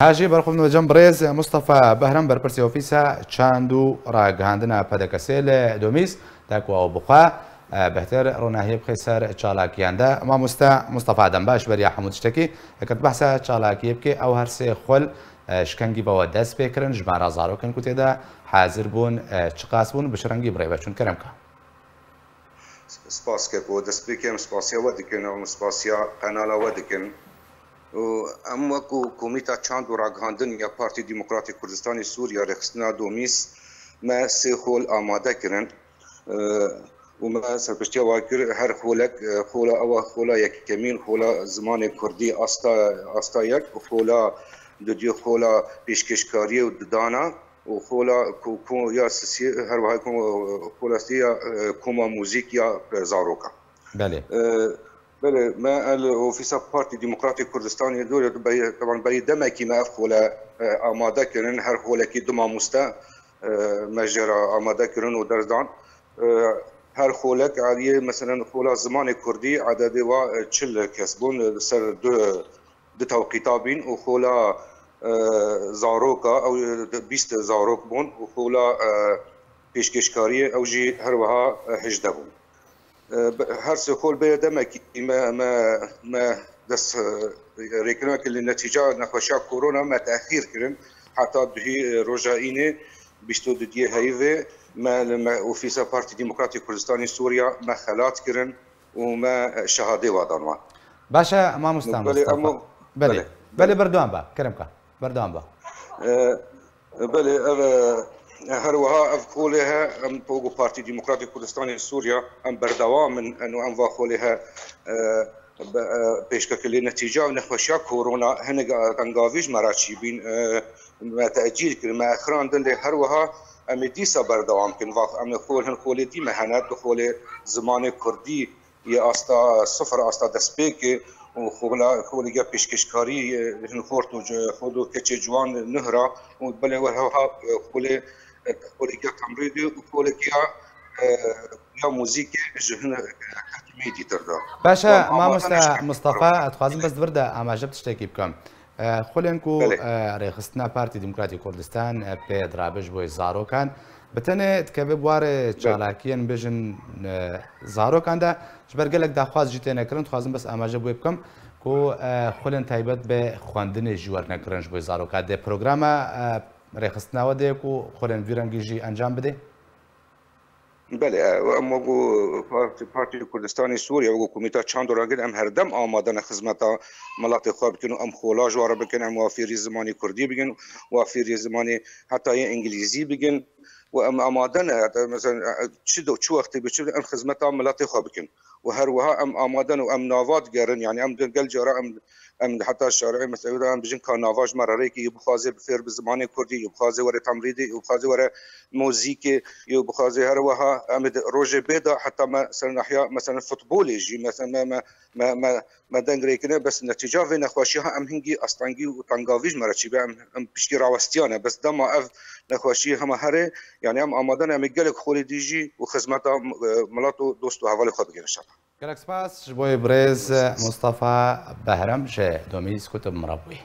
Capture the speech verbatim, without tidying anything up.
Hajî berxwedin hocam, birêz Mustafa Behram, berpirsê ofîsa çand û ragihandina P D K S'ê li Domîs, da ku ew bixwe, e, bêhtir ronahiyê bixê ser çalakiyan de. Mamoste Mustafa Dembaş, beriya hemû tiştekî, eger tu behsa çalakiyê bikê, ew her sê xul, e, ji kengî ve we dest pê kirin, ji me re zarokên ku tê de hazir bûn, e, çiqas bûn, bi çi rengî bi rê ve çûn? Kerem ka. Spas keko, dest pê kem spasiya we dikin, em spasiya qenala we dikin. Û em wekû Komîta Çand û Ragihandin ya Partî Demokratîk Kurdistanê Sûriya Rêxistina Domîs me sê xol amade kirin. Û me serpiştiya wan kir, her xolek, e, xola ewa, xola yekemîn, xola zimanê kurdî asta, asta yek, xola dudiyê, xola pêşkêşkariyê û didana, û xola ku, ku ya sisiyê, her wiha ku, xola sisiyê ya, e, koma muzîk ya, e, zaroka. Belê. E, belê, me el Ofîsa Partî Demokratîk Kurdistanê dûr, bey-, teban berî demekî me ev xole, e, amade kirin, her xolekî du mamoste, e, me jê re amade kirin û ders dan. E, her xolek aliyê, meselen, xola zimanê kurdî, ededê wa, e, çil kes bûn, e, li ser du, du tewqîta bîn û xola, e, zaroka, ew, e, bîst zarok bûn û xola, e, pêşkêşkariyê, ew jî her wiha, e, hejdeh bûn. E, bi-, her sê xol bê demekî me, me, me dest, e, rêkirina ku li netîca nexweşiya korona me tehîr kirin. Heta duhî, e, roja înê, bîst û duyê heyvê, me li me, Ofîsa Partî Demokratîk Kurdistanê Sûriya me xelat kirin û me, e, şehadê wa dan wan. Baş e, mamosta Belê, Mustafa. em o-, Belê. belê, Belê, belê. Berdewam be. Kerem ka. Berdewam be. E, Belê, ev, e, her wiha ev xolê he, em wekû Partî Demokratîk Kurdistanê Sûriya, em berdewam in, em, em va xolê he, e, be, e, pêşkekilê netîca û nexweşiya korona hinek, e, tengavî ji me re çîbîn, e, me tecîl kir, me exirandin, lê her wiha em ê dîsa berdewam kin. Va em ê xol, hin xolê dî me hene, du xolê zimanê kurdî, yê asta sifir, asta destpêkê û xola, xolêgiya pêşkêşkarî, e, hin xort û ci-, xort û keçê ciwan nuh ra û belê we heha, e, xolê, e, xolêgiya temrîdê û xolêgiya, e, ya muzîkê ji hin, e, hekimî dîtir de. Baş e, Wan ama mamoste em ji Mustafa, ez dixwazim bes di vir de amaje bi tiştekî bikim. E, xulên ku, Belê. e, Rêxistina Partî Demokratîk Kurdistan, e, pê dirabe ji bo zarokan, bi tenê dikeve bi warê Belê. çalakiyên bijin, e, zarokan de, ji ber gelek daxwaz jî têne kirin, dixwazim bes amaje bi wê bikim ku, e, xulên taybet bi xwendinê jî werne kirin ji bo zarokan. Dê programa, e, rêxistina we de ye ku xulên vî rengî jî encam bide? Belê, e, em wekû Partî, Partî Kurdistanê Sûriye, wekû Komîta Çand û Ragir, em herdem amade ne xizmeta miletê xwe bikin û em xola ji wan re bikin, em wa fêrî zimanê kurdî bikin, wa fêrî zimanê heta yê îngilîzî bikin û em amade ne, heta mesela, e, çi do, çi wextê bi çi em xizmeta miletê xwe bikin. Û her wiha em amade ne û em nava digerin, yanî em di gel cara em Em heta şarê mesewê de em bijin ka nava ji me re rêkê, yê bixwaze bi fêr bi zimanê kurdî, yê bixwaze were temrîdê, yê bixwaze were muzîkê, yê bixwaze her wiha em ê di rojê bê de heta me ser nahiya, meselen, futbolê jî, meselen, me, me, me, me, me deng rêkine, bes netîca vê nexweşiya em hingî astengî û tengavî ji me re çîbe, em, em pişkî rawestiya ne, bes dema ev nexweşiyê hema here, yanî em amade ne, em ê gelek xolê dî jî û xizmeta, e, milet û dost û hevalê xwe bikin inşallah. Gelek spas ji bo birêz Mustafa Behrem ji Domîs ku tu bi min re bûyî.